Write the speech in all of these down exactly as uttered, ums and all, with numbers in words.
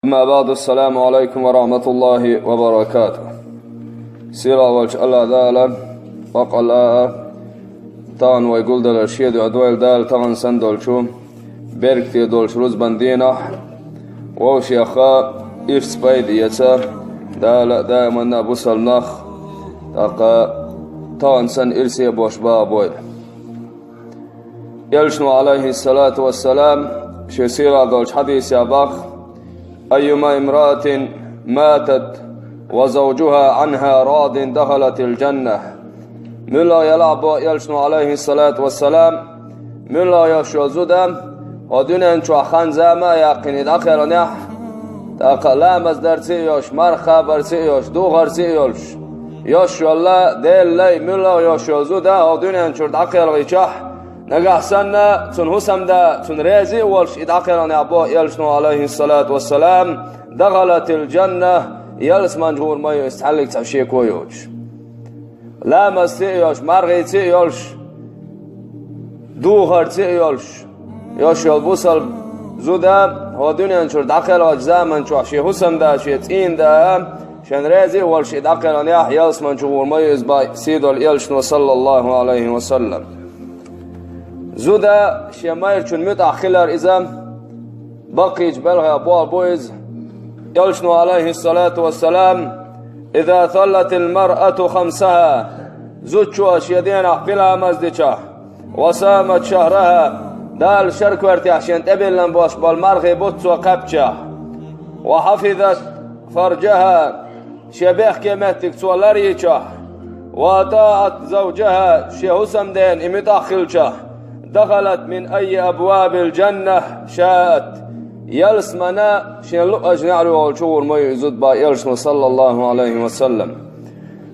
أما بعد، السلام عليكم ورحمة الله وبركاته. Сийлахь волчу АллахӀ Дала, бакъалла а, тахана вай гулдалар шен дуьхьа дойла Дала тахана санна долчу, беркате долчу рузбан дийнахь, вовшех ирс пайда эца, Дала а, даиманна а бусалба нах, тӀаккха тахана санна ирсе а бош баха бойла. Элчано, алейхиссалату вассалам, шен сийлахь долчу хьадисехь боху: «أيما امرأة ماتت وزوجها عنها راض دخلت الجنة». Муьлха елахь, боху Элчано, алейхиссалату вассалам, муьлха йолуш йолу зуда, хӀокху дуьнен чохь хан-зама а яьккхина и дӀакхелхинехь, тӀаккха ламаз дарца а йолуш, марха кхабарца а йолуш, духарца а йолуш, йолуш йолу Делан лай, муьлха йолуш йолу зуда хӀокху дуьнен чуьра дӀакхелхичахь, нагахь санна цуьнан хӀусамда цунна реза а волуш и дӀакхелхинехь, боху Элчано, алейхиссалату вассалам, «دخلت الجنة», ялсамани чу гӀур ма ю иза цхьаьллиг цхьа шеко йоцуш. Ламазца а йолуш, мархица а йолуш, духарца а йолуш, йолуш йолу бусалба зуда хӀокху дуьнен чуьра дӀакхелхачу заман чохь шен хӀусамда, шен цӀийнда, шен реза а волуш и дӀакхелхинехь, ялсамани чу гӀур ма ю иза, боху сийдолу Элчано, саллаллаху алейхи ва саллам. Зуда шен майрачунна муьтӀахь хилар иза баккхийчу белхех болх бу иза. Элчано, алейхиссалату вассалам: «إذا صلت المرأة خمسها», зудчо шен денахь пхи ламаз дичахь, «وصامت شهرها», Дала шаркоьртехь шен тӀебиллина болуш болу мархи бутт цо кхаьбчахь, «وحفظت فرجها», шен бехке меттиг цо ларйичахь, «وأطاعت زوجها», шен хӀусамдена и муьтӀахь хилчахь, «دخلت من أي أبواب الجنة شاءت», ялсамана шен луъучу неӀарехула чу гӀур ма ю и зуда, боху Элчано, саллаллаху алейхи ва саллам.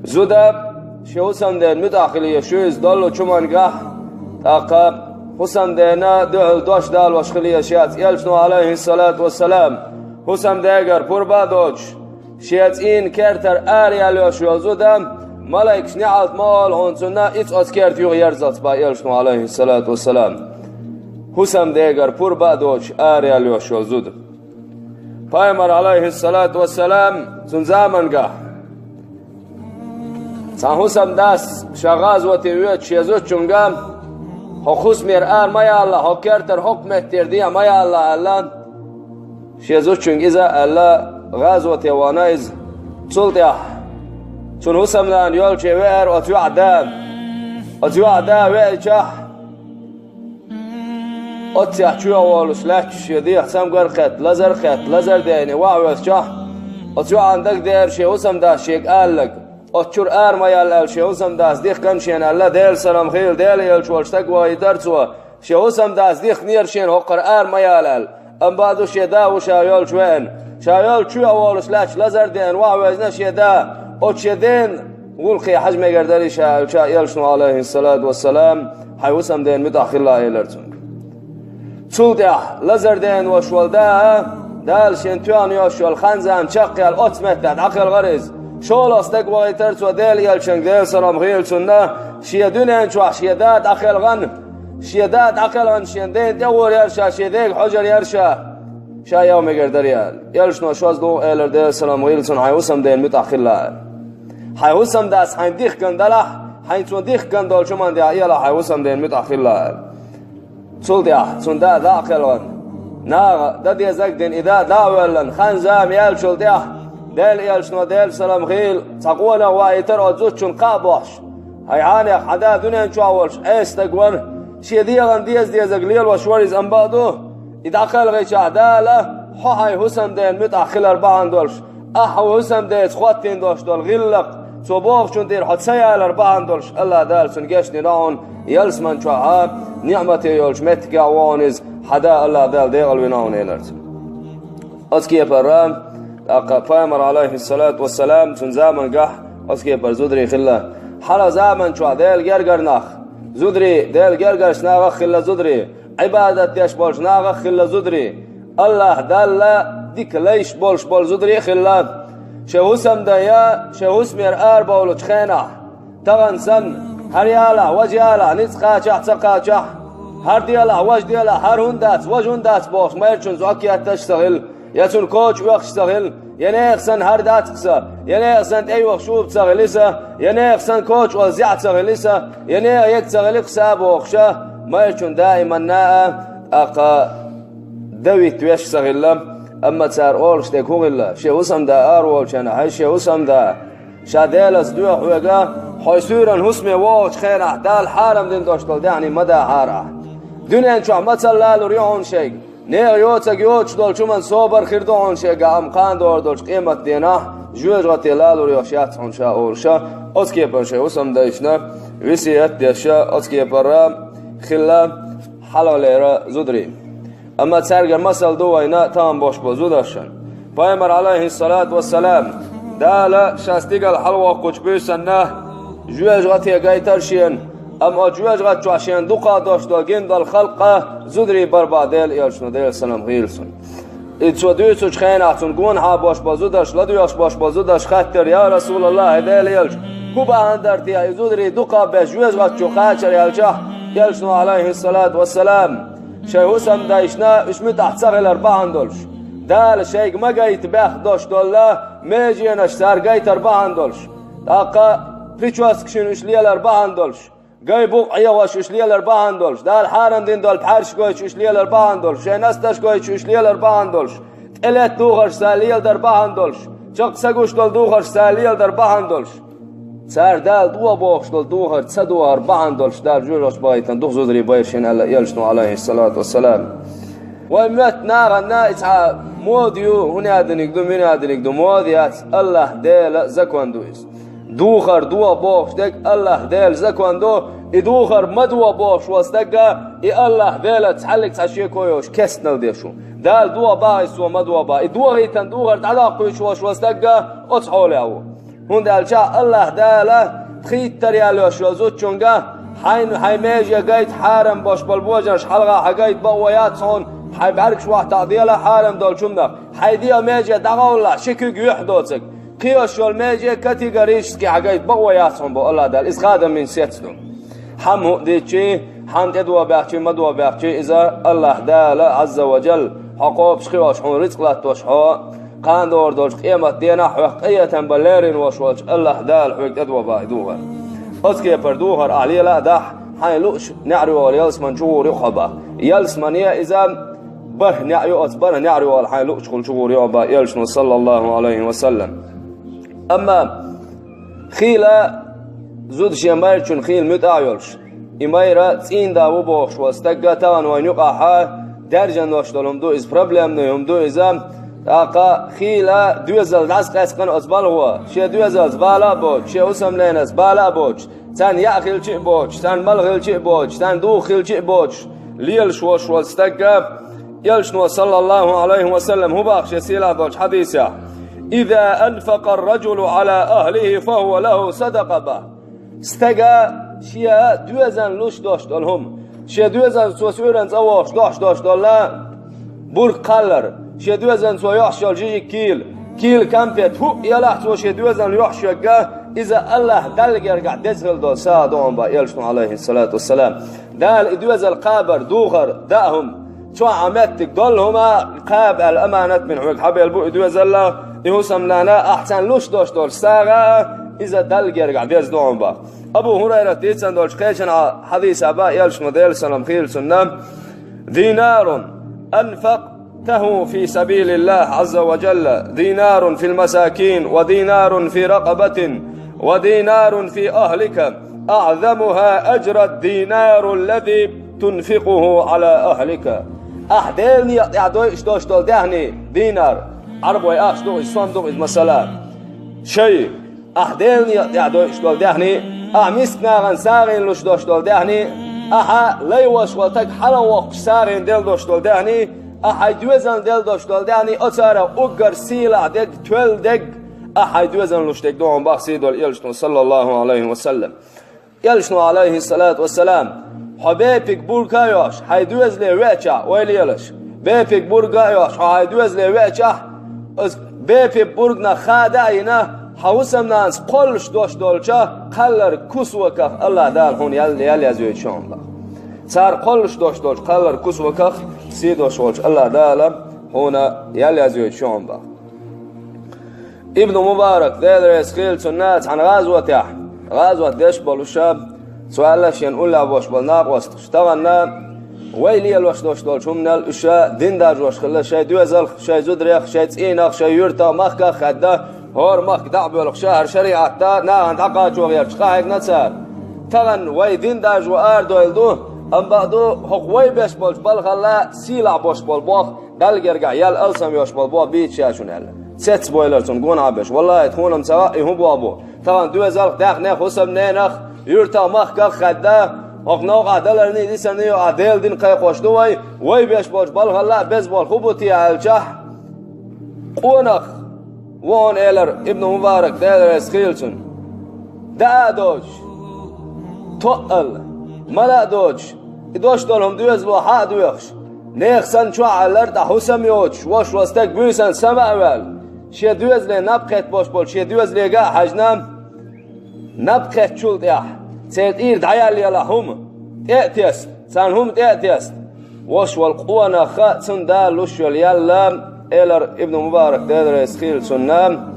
Зуда шен хӀусамдена муьтӀахь хила еза иза доллучу хӀумангахь, тӀаккха хӀусамдена дуьхьал дош далош хила еза шаьш. Элчано, алейхиссалату вассалам, хӀусамдегара пурба а доцуш, шен цӀийнан кертара ара яьлла йолуш йолу зуда, малайкаш неӀалт ма олу хьуна цунна, иза оцу керта юха ерзалц, боху Элчано, алейхиссалату вассалам. ХӀусамдегара пурба а доцуш ара яьлла йолуш йолу зуда. Пайхамар, алейхиссалату вассалам, цуьнан замангахь цхьана хӀусамдас ша гӀазоте воьдуш шен зудчуьнга: «Хьо хӀусамера ара ма ялалахь, хьо кертара хӀокху меттера дехьа ма ялалахь», аьлла. Шен зудчуьнга иза а аьлла, гӀазоте вахана иза. Цул тӀаьхьа цуьнан хӀусамнана йолчу веара оцу йоӀа да. Оцу йоӀа да веачахь, оццехь чоь а волуш лаьтташ шен дегӀан цамгар а кхетта, лазар а кхетта, лазар а деана ваха веачахь, оцу йоӀана дагадеара шен хӀусамдас шега аллаг. Оцу чуьра ара ма яла аьлла шен хӀусамдас дихкина шена аьлла, Делан салам хийла, Делан элча волчу стаг вахийтара цо. Шен хӀусамдас дихкинера шена хӀокхара ара ма яла аьлла. Амма бакъду шен да ву ша йолчу веана. Ша йолчу чоь а волуш лаьтташ лазар а деана ваха везна шен да. Оцу шен ден гӀуллакхе хьажа мегар дарий ша аьлча, Элчано, алейхиссалату вассалам, хьайн хӀусамдена муьтӀахь хила элира цуьнга. Цул тӀаьхьа лазар а деана волуш волу да, Дала шена тоьхна йолуш йолу хан-зама чекхъяьлла оцу меттехь дӀакхелхара иза. ШолгӀа стаг вахийтара цо Делан элчанга, Делан салам хийла цунна, шен дуьнен чохь шен да дӀакхелхана, шен да дӀакхелхана шен ден тӀе а гӀур яра ша, шен дега хьожур яра ша, ша яха мегар дарий аьлла. Элчано шозлагӀа элира, Делан салам хийла цунна, хьайн хӀусамдена муьтӀахь хила аьлла. Хьайн хӀусамдас хьайна дихкина далахь, хьайна цо дихкина долчу хӀуманна тӀехь элахь, хьайн хӀусамдена муьтӀахь хила аьлла. Цул тӀаьхьа цуьнан да дӀа а кхелхана, наха дан дезарг а дина, и да дӀа а воьллина, хан-зама яьллачул тӀаьхьа, Делан элчано, Делан салам хийла, цхьа къонах вахийтара оцу зудчунна кхаъ бохьуш: «Хьайн хьанех хьан да дуьнен чохь волуш Ӏеса стаг вара, шен дегӀан деза дезарг лелош вара иза, амма бакъду, и дӀакхелхичахь Дала хьо хьайн хӀусамдена муьтӀахь хилар бахьана долуш, ахьа хӀусамдеца хӀоттийна долуш долу гӀиллакх, цо бохучунна тӀера хьо ца ялар бахьана долуш, АллахӀ Дала цунна гечдина хьуна, ялсамани чохь а ниӀмате йолчу меттигехь ву хьуна иза, хьан да АллахӀ Дала декъал вина хьуна», элира цо. Оцу кепара, тӀаккха Пайхамар, алейхиссалату вассалам, цуьнан замангахь оцу кепара зударий хилла. Хьалха заман чохь Делан гергара нах, зударий, Делан гергарчу нахах хилла зударий, Ӏибадат деш болчу нахах хилла зударий, АллахӀ Далла дика лайш болуш болу зударий а хилла. Шен хӀусамдан я шен хӀусамера арабовлучу хенахь, тахана санна, хӀара ялахь, важа ялахь, ницкъ кхачахь а, ца кхачахь а, хӀара делахь, важа делахь, хӀара хӀунда дац, важа хӀунда дац бохуш, майрачунна зӀок етташ а ца хилла. Я цунна коча оьхуш ца хилла, я нехан санна хӀара дац-кх са, я нехан санна тӀейогӀу шуба ца хилла са, я нехан санна коча ола зӀе ца хилла са, я нехан ег ца хилла-кх са бохуш, майрачунна даиманна а, тӀаккха дан витта веш ца хилла, амма цара олуш дерг хӀун хилла, шен хӀусамда араволчарна хьаьжа, шен хӀусамда ша Делаца доьху хьоьга, хьо суьйранна хӀусаме вогӀучу хенахь Дала хьарам дина долуш долу даьхни ма дахьара ахь. Дуьнен чохь мацалла лалур ю хьуна шайга. Нехан йоцург йоцуш долчу хӀуманна собар хир ду хьуна шайга, амма кхана догӀур долчу къематденахь жоьжахате лалур йолуш яц хьуна ша олуш, оцу кепара шайн хӀусамдайшна весет а деш, оцу кепара хилла хьалхалера зударий. Амма цаьргара масал ду вайна тахана бохуш болу зударшна. Пайхамар, Ӏалайхиссалату вассалам, Дала ша стигала хьалавоккхучу буьйсанна жоьжахате гайтара шена, амма оцу жоьжахати чохь шена дукха долуш долу гина долу халкъ зударий бара боху Делан элчано, Делан салам хуьлда цунна. И цо дуьйцучу хенахь цунна гонахьа болуш болу зударша, ладоьгӀуш болуш болу зударша хаьттира: «Я Расулаллах, хӀай Делан элча, хӀун бахьана дара те и зударий дукха беш жоьжахати чу кхачар?» аьлча, элчано, Ӏалайхиссалату вассалам, шайн хӀусамдайшна уьш муьтӀахь ца хилар бахьана долуш, Дала шайга ма гайта бехк долуш долу меженаш цара гайтар бахьана долуш, тӀаккха прическашна уьш лелар бахьана долуш, гай букъ Ӏехош уьш лелар бахьана долуш, Дала хьарам дина долу пхьаьрш гойтуш уьш лелар бахьана долуш, шайн насташ гойтуш уьш лелар бахьана долуш, тӀелетта духарш цара леладар бахьана долуш, чекх са гуш долу духарш цара леладар бахьана долуш, цара Дала дохо бохуш долу духар ца дохар бахьана долуш, Дала жоьжахати бахийтина дукха зударий байра шена аьлла элчано, Ӏалайхиссалату вассалам. Вайн моьтту нахана и цхьа мода ю, хӀун яздиниг ду, муьн яздиниг ду, мода яц, Аллах Делан закон ду иза. Духар дохо бохуш дерг Аллах Делан закон ду, и духар ма дохо бохуш волу стаг, и Аллах Делан цхьаьллиг цхьа шеко йолуш кестнал деш ву. Дала дохо бахийта цо ма дохо баха, и дохийтина духар дӀадоккхуьйтуш волуш волу стаг оцу хьолехь ву. ХӀунда аьлча Аллах Дала пхийттара яьлла йолуш йолу зудчуьнга хьайна, хьайн меже гайта хьарам болуш болу божарш хьалха хьан гайта бакъо яц хьуна, хьайн бӀаьргаш вахьтахь дела хьарам долчу хӀуманах, хьайн дегӀан меже дӀагӀовллахь ши куьг юьхь доцург. Кхийолуш йолу меже категорически хьан гайта бакъо яц хьуна бо Аллах Дала. Иза хадам мин сец ду. Хьан хӀуъа дитчий, хьан тӀедо баьхчий, ма до баьхчий, иза Аллах Дала, Ӏазза ва Джалла, хьо кхобуш кхиош, хьуна рицкъ латтош, хьо кхана догӀур долчу къемат денахь хьох къинхетам бан леррина волуш волчу Аллах Дала хьоьга тӀедо баха и духар. Оцу кепара духар ахь лела а дахь, хьайн луъуш неӀарйохал ялсаман чу гӀур ю хьо баха. Ялсамане иза бархӀ неӀ ю, оцу бархӀ неӀарйохал хьайн луъучу хула чу гӀур ю хьо баха, элчано, саллаллаху Ӏалайхи ва саллам. Амма хийла зуда шен майрачунна хийла муьтӀахь а йолуш, и майра цӀийнда ву бохуш волу стагга тахана вайн юкъахьа даьржина долуш долу хӀума ду иза, проблемный хӀума ду иза. ТӀаккха хийла доьзал дӀасакъаьстина оцу балхо, шен доьзалца бала а боцуш, шен хӀусамленаца бала а боцуш, царна яа хилча а боцуш, царна мала хилча а боцуш, царна духу хилча а боцуш, лелаш волуш волу стагга, элчано, саллаллаху Ӏалайхи ва саллам, хӀун баха шен сийлахь долчу хьадисехь: «Иза анфакъа ар-раджулу Ӏала ахлихи, фа хӀува лаху садакъа», баха. Стага шен доьзална луш долуш долу хӀума, шен доьзалца цо суьйранна цӀа вогӀуш дохьуш долуш долу бург кхаллар, шен доьзална цо йохьуш йолу жижиг кийла, кийла кампет, хӀуъа елахь цо шен доьзална йохьуш йогга, иза Аллах Далла гергахь деза хила долу сагӀа ду хьуна баха, элчано, Ӏалайхиссалату вассалам. Дала и доьзал кхабар, духар, даа хӀума, чохь Ӏа меттиг долу хӀума кхаба аьлла аманат бина хьоьга хьабелла бу и доьзалла, и хӀусамлана, ахь царна луш долуш долу сагӀа а, иза Далла гергахь деза ду хьуна баха. Абу ХӀурайрат дийцина долчу кхечанхьа хьадисехь баха элчано, Делан салам хуьлда цунна: «Динарун анфакътаху фи сабилиллахи Ӏазза ва Джалла, динарун фил масакин, ва динарун фи ракъабатин, ва динарун фи ахлика, аӀзамуха аджран динару аллази тунфикъуху Ӏала ахлика». Ахь Делан некъа тӀехь дойуш долуш долу даьхни, динар, Ӏарбой ахча ду иза, сом ду иза, масала, шай, ахь Делан некъа тӀехь дойуш долу даьхни, ахь миска нахана сагӀина луш долуш долу даьхни, ахьа лай волуш волу стаг хьалавоккхуш сагӀина делла долуш долу даьхни, ахь хьайн доьзална делла долуш долу даьхни, оцара уггар сийлахь дерг, тоьлла дерг, ахь хьайн доьзална луш дерг ду хьуна баха сий долу элчано, саллаллаху Ӏалайхи ва саллам. Элчано, Ӏалайхиссалату вассалам, хьо бепиг бурга а йохьуш, хьайн доьзале веачахь, вай лелаш, бепиг бурга а йохьуш, хьо хьайн доьзале веачахь, оцу бепиг бурганах хада а йина, хьан хӀусамнанас кхоллуш долуш долчу кхаллар кусоках Аллах Дала хьуна ял-, ял язйойту шуна баха. Цара кхоллуш долуш долчу кхаллар кусоках сий долуш волчу Аллах Дала хьуна ял язйойту шуьгӀан баха. Ибн Мубарак, Дела реза хила цунна, цхьана гӀазотехь, гӀазот деш болуша, цо аьлла шен уллехь бош болу накъосташ. Таханна вай лелош дош долчу хӀуманал уьш дин даржош хилла шайн доьзалх, шайн зударех, шайн цӀийнах, шайн юьртах, махках а хаьдда, хӀора махка дӀа а боьлхуша, хӀара шариӀатта нахана дӀакхачо гӀерташ къахьегна цара. Тахана вай дин даржо арадойла ду, амма бакъ ду, хӀокху вай беш болчу балхалла сийлахь бош болу бох, Далла гергахь ял алсам йош болу бох бийца шуна аьлла. Цецбойлар цунна гонахьа беш. Валлахи, тхуна-м ца хаьа и хӀун бох бу. Тахана доьзалх, даьхнех, хӀусамненах, юьртах, махках а хаьдда, хӀокху новкъахь даларний, дисарний юкъахь Делан дин кхайкхош ду вай, вай беш болчу балхалла а беза болу хӀун бу те аьлчахь, къонах, вон элар Ибн Мубарак, Дела реза хила цунна. Даа а доцуш, тоъал, мала а доцуш, и дош долу хӀума доьзало хьа а доьхуш, нехан санна чохь а аьллар, тӀаккха хӀусам йоцуш, вошван стаг буьйсанна сама а ваьлла, шен доьзале наб кхетта бош болчу шен доьзалега а хьаьжна, наб кхеттачул тӀаьхьа, церан тӀера дӀаяллалахь хӀума, тӀе а тесна, царна хӀума тӀе а тесна, вошволу къонах а, цунна Дала луш йолу ял а, элар Ибн Мубарак, Дела реза хила цунна,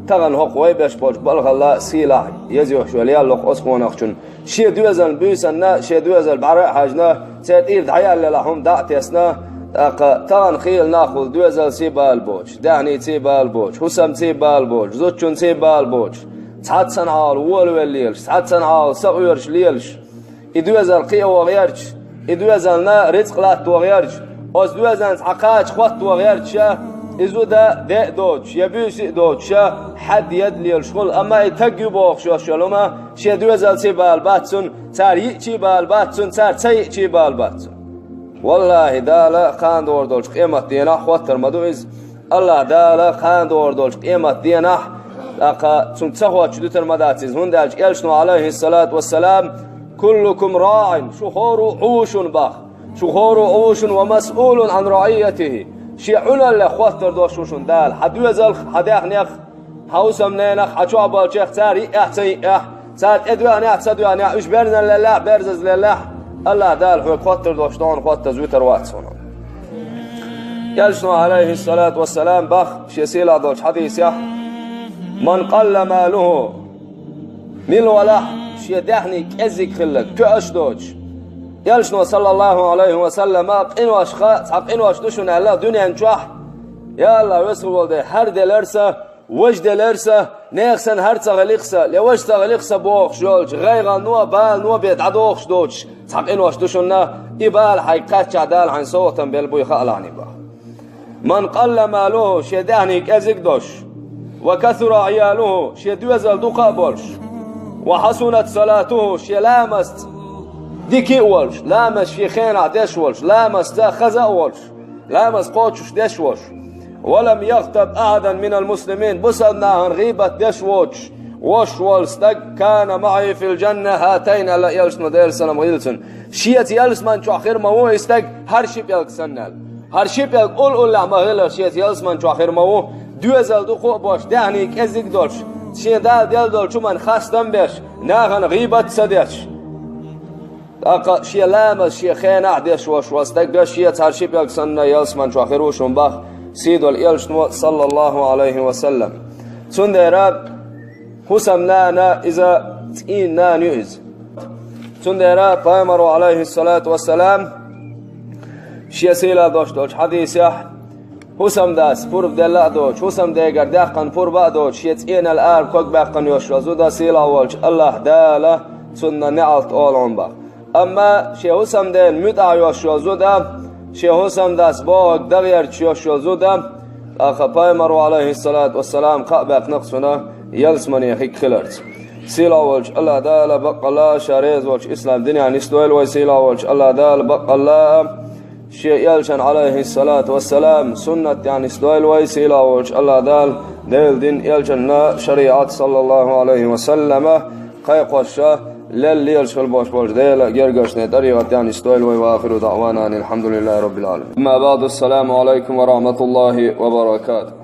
тахана хӀокху вай беш болчу балхалла а сийлахь язйош йолу ял а хӀокху оцу къонахчунна. Шен доьзална буьйсанна, шен доьзал бӀаьра а хьаьжна, церан тӀера дӀаяллалахь хӀума дӀа а тесна, тӀаккха тахана хийла нах хуьлу доьзалций бала боцуш, даьхнийций бала боцуш, хӀусамций бала боцуш, зудчунций бала боцуш, цхьацца санна хьалха волавелла лелаш, цхьацца санна хьалха сакъоьруш лелаш, и доьзал кхиа вогӀу гӀерташ, и доьзална рицкъ латта вогӀу гӀерташ, оцу доьзална цхьа кхача хӀотта вогӀу гӀерташ, и зуда де а доцуш, я буьйса а доцуш, хьаьдда едда лелаш хуьлу, амма и таг ю бохуш йолуш йолу хӀума шен доьзалций бала бац цунна, цара йиъчий бала бац цунна, цара ца йиъчий бала бац цунна. Валлахи, Дала кхана догӀур долчу къемат денахь хӀоттар ма ду иза. АллахӀ Дала кхана догӀур долчу къемат денахь, тӀаккха цунна ца хоттуш дуьтур ма дац иза, хӀунда аьлча Элчано, Ӏалайхиссалату вассалам: «Куллукум раӀин», шу хӀора а Ӏу ву шуна баха, шу хӀора а Ӏу ву шуна, «ва масъулун Ӏан раӀийятихи», шен Ӏуналлех хоттур долуш ву шуна Дала, хьан доьзалх, хьан даьхнех, хьан хӀусамненах, хьан чохь болчех, цара йиъехь а, ца йиъехь а, цара тӀедоьгӀнехь а, ца доьгӀнехь а, уьш берзан леллехь а, берзаза леллехь а, АллахӀ Дала хьоьга хоттур долуш догӀун хоттаза вуьтур вац хьуна. Элчано, Ӏалайхиссалату вассалам, баха шен сийлахь долчу хьадисехь: «Ман къалла малуху», мила валахь шен даьхний кӀеззиг хилларг, тоьаш доцуш. Элчано, саллаллаху Ӏалайхи ва саллама, къиношха, цхьа къинош ду шуна аьлла дуьнен чохь, я АллахӀ, веза хилла волу Дела, хӀара делара сан, важа делара сан, нехан санна хӀара ца хилира сан, я важа ца хилира сан бохуш йолчу гӀайгӀано а, балано а бен дӀадохуш доцуш цхьа къинош ду шуна, и бала хьайга кхаьччахь Дала хьайна совгӀатам белла буй хаалахьний баха. «Ман къалла малуху», шен даьхний кӀезиг а долуш, «ва касура Ӏиялуху», шен доьзал дукха а болуш, «ва хьасунат салатуху», шен ламазца дика а волуш, ламаз шен хенахь деш волуш, ламазца хаза а волуш, ламаз кхочуш деш волуш, «ва лам яхтаб ахьадан минал муслимин», бусалба нахана гӀийбат деш воцуш, вош волу стаг, «кана маӀи фил джанна хӀатайн», аьлла Элчано, Делан салам хуьлда цунна. Шеца ялсаман чохь хир ма ву и стаг, хӀара ши пӀелг санна аьлла. ХӀара ши пӀелг уллуллехь ма хилла шеца ялсаман чохь хир ма ву, доьзал дукха а бош, даьхний кӀезиг а долуш, шен Дала делла долчу хӀуманна хастам а беш, нахана гӀийбат а ца деш. ТӀаккха шен ламаз шен хенахь деш вош волу стаг, шеца хӀара ши пӀелг санна ялсаман чохь хир ву шуна баха сийдолу Элчано, саллаллаху Ӏалайхи ва саллам. Цундела хӀусамнана иза цӀийнан нана ю иза. Цундела Пайхамаро, Ӏалайхиссалату вассалам, шен сийлахь долуш долчу хьадисехь, хӀусамдас пурба делла а доцуш, хӀусамдегара даьккхина пурба а доцуш, шен цӀенал ара ког баьккхина йош йолу зуда сийлахь волчу АллахӀ Дала цунна неӀалт олу хьуна баха. Амма шен хӀусамдена муьтӀахь йош йолу зуда, шен хӀусамдас бохург дан гӀерташ йош йолу зуда, тӀаккха Пайхамаро, Ӏалайхиссалату вассалам, кхаъ баьккхина-кх цунна ялсамане хиг хиларца. Сийлахь волчу АллахӀ Дала баккъалла а, Ша реза волчу ислам динехь нисдойла вай, сийлахь волчу АллахӀ Дала баккъалла а, Шен Элчан, Ӏалайхиссалату вассалам, суннат тӀехь нисдойла вай, сийлахь волчу АллахӀ Дала, Делан дин, Элчанна шариӀат, саллаллаху Ӏалайхи ва саллама, кхайкхош а, лелла лелаш хила бош болчу Делан гергарчу тӀарикъат тӀехь нисдойла вай. Ва ахиру даӀвана анил хьамдулиллахи раббил Ӏаламин. Амма баӀду, ассаламу Ӏалайкум ва рахьматуллахи ва баракатух.